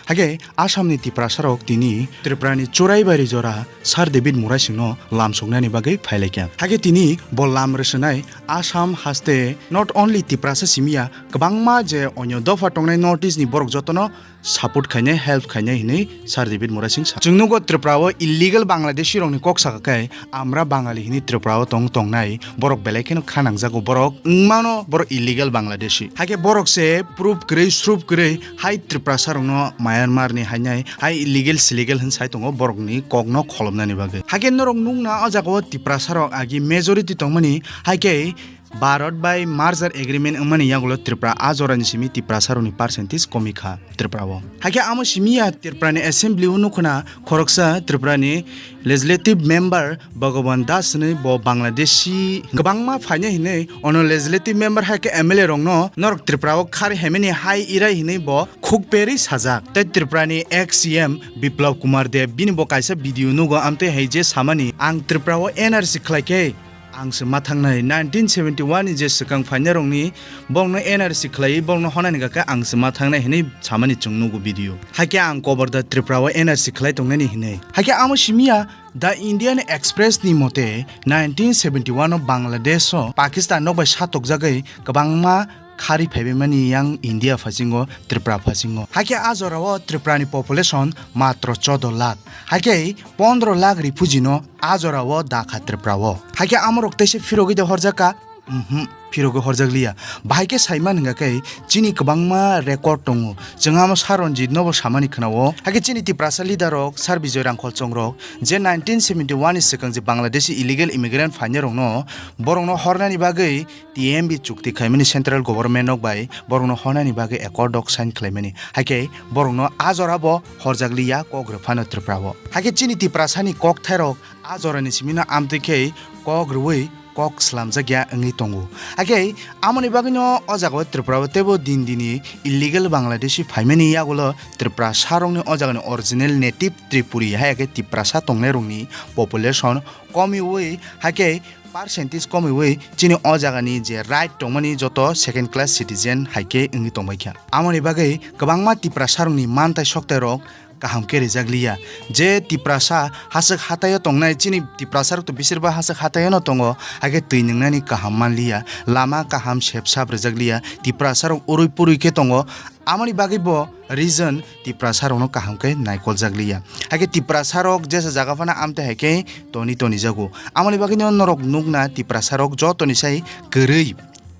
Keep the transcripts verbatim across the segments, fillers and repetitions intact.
Hake Assamni Tiprasarok tini Tripurani Churaibari jora Sir David Murasingno lam soknani bagwi phailaikha. Hake tini bo lam rwswnai Assam haste not only Tiprasa simiya, kwbangma je onyo dopha tongnai North East ni borok jotono support khainai, help khainai hinwi Sir David Murasing sa. Chwng nugo Tripura o illegal Bangladeshi rokni kok saka khe, amra Bangali hinwi Tripura o tong tongnai borok belai kheno kha nangjago, borok wngmano borok illegal Bangladeshi. Hake borok se proof kwrwi, srup kwrwi hai Tiprasa rokno Myanmar ni hainai hai illegal sillegal hwn sai tongo borokni kokno kholopnani bagwi. Hake norok nukna o jaga o Tiprasa rok agi majority tongmani, hake Bharat bai merger agreement wngmani yagulo Tripura a jorani simi Tiprasa rokni percentage komi kha Tripura o. Hake amo simi ya Tripura ni assembly o nukhuna khoroksa Tripura ni legislative member Bhagavan Das hinwi bo Bangladeshi kwbangma phainai hinwi ono legislative member hai khe M L A rokno norok Tripura o khari hemeni hai irai hinwi bo khuk perwi sajak. Tei Tripura ni ex C M Biplab Kumar Deb bini bo kaisa video nugo amtwi hai je samani, "Ang Tripura o N R C khlai khe ang se ma thangnai, nineteen seventy one ni je swkang phainai rokni borokno N R C khlaiwi borokno honani kha khe ang se ma thangnai," hinwi samani chwng nugo video. Hakhe ang koborda Tripura o N R C khlai tongnani hinwi. Hakhe amo simi ya The Indian Express ni mote nineteen seventy one o Bangladesh o Pakistan rok bai satokjagwi kwbangma khari phaibaimani yang India phasingo, Tripura phasingo. Hakhe a jorao Tripura ni population matro chodo lakh. Hakhe pondro lakh refugee no a jorao dakha Tripura o. Hakhe amorok teisa phirogwi de horjaka? Mhm, phirogwi horjakliya. Bahai khe saiman hwnga khe chini kwbangma record tongo. Chwng amo Sir Ranjit nobo samani khwnao. Hakhe chini Tiprasa leader rok, Sir Bijoy Rangkhol chongrok, je nineteen seventy one ni swkang je Bangladeshi illegal immigrant phainai rokno, borokno hornani bagwi T M B chukti khaimani central government rok bai borokno hornani bagwi accord rok sign khlaimani. Hakhe borokno a jora bo horjakliya kok rw phano Tripura o. Hakhe chini Tiprasani kokthai rok a jorani simino amtwi khe kok rwui kok slamjakya wngwi tongo. Hakhe amoni bagwino o jagao Tripura o teibo din dini illegal Bangladeshi phaimani yagulo Tiprasa rokni o jagani original native Tripuri hai khe Tiprasa tongnai rokni population komiui, hakhe percentage komiui chini o jagani je right tongmani joto second class citizen hai khe wngwi tongbaikha. Amoni bagwi kwbangma Tiprasa rokni mantai soktai rok kaham khe rijak liya. Je Tiprasa haswk hataio tongnai, chini Tiprasa rok to bisirba haswk hataio no tongo, hakhe twi nwngnani kaham man liya, lama kaham sep sap rijak liya, Tiprasa rok urui purui khe tongo. Amoni bagwi bo region Tiprasa rokno kaham khe naikoljak liya. Hakhe Tiprasa rok jesa jaga phano amtwi hai khe toni toni jago. Amoni bagwi no norok nukna Tiprasa rok jotoni sai kwrwi,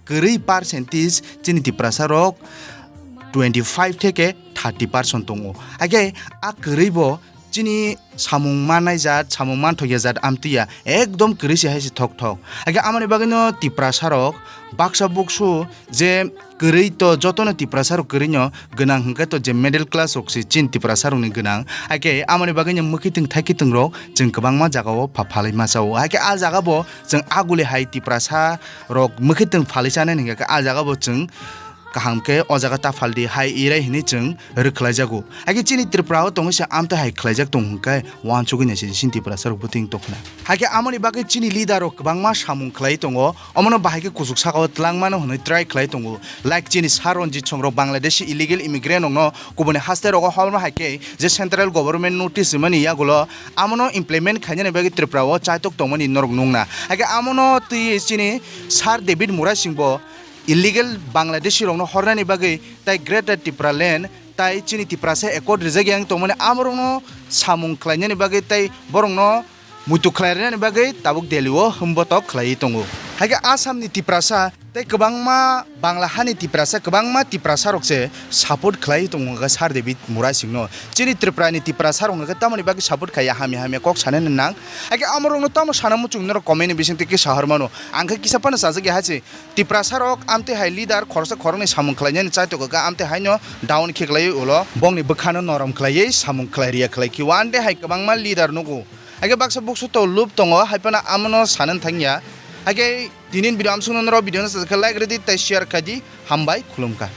kwrwi percentage chini Tiprasa rok twenty five theke thirty percent tongo. Hakhe a kwrwi bo chini samung mannai jat, samung manthokya jat amtwi ya, ekdom kwrwi se hai se thok thok. Hakhe amoni bagwi no Tiprasa rok baksa buksu je kwrwi to jotono Tiprasa rok kwrwi no gwnang hwnkhe to je middle class rok se chini Tiprasa rokni gwnang. Hakhe amoni bagwi no mwkhitwng thaikitwng rok chwng kwbangma jagao pha phalwi masa o. Hakhe a jaga bo chwng aguli hai Tiprasa rok mwkhitwng phalwi chanani hwnkhe a jaga bo chwng kaham khe o jaga ta phaldi hai irai hinwi chwng rwkhlaijago. Hakhe chini Tripura o tongwi se amtwi hai khlaijak tong hwnkhe uansugwi naisidi chini Tiprasa rok bwtwi wng tongkhna. Hakhe amoni bagwi chini leader rok kwbangma samung khlai tongo, omono bahai khe kuchuk saka o twlang mano hwnwi try khlai tongo. Like chini Sir Ranjit Song rok Bangladeshi illegal immigrant rokno kubuni haste rogo hobor ma hai khe je central government notice rwmani yagulo amono implement khainani bagwi Tripura o chaitok tongmani norok nukna. Hakhe amono twi chini Sir David Murasing bo illegal Bangladeshi rokno hornani bagwi tai Greater Tipraland tai chini Tiprasa accord rijak yang tongmani amorokno samung khlainani bagwi tai borokno muitu khlai rwnani bagwi tabuk Delhi o himbotok khlaiwi tongo. Hakhe Assam ni Tiprasa tei kwbangma Bangla hani Tiprasa, kwbangma Tiprasa rok se support khlaiwi tongo wngkha Sir David Murasing no. Chini Tripura ni Tiprasa rok no khe tamoni bagwi support khaiya hamya hamya kok sanani nang. Hakhe amorokno tamo sana muchung norok comment ni bisingtwi kisa hor mano. Ang khe kisa phano chajak ya hai se Tiprasa rok amtwi hai leader khoroksa khoroknwi samung khlainani chaitok kha amtwi haino down khe klaiwi ulo bongni bwkhano norom khlaiwi samung khlai riya khlai khe one day hai kwbangma leader nugo. Hakhe baksa buksu to loop tongo, hai phano amono sanani thangya. Hakhe tinin video amsukno norok video no sajak khe like rwdi tei share khaidi. Hambai khulumkha.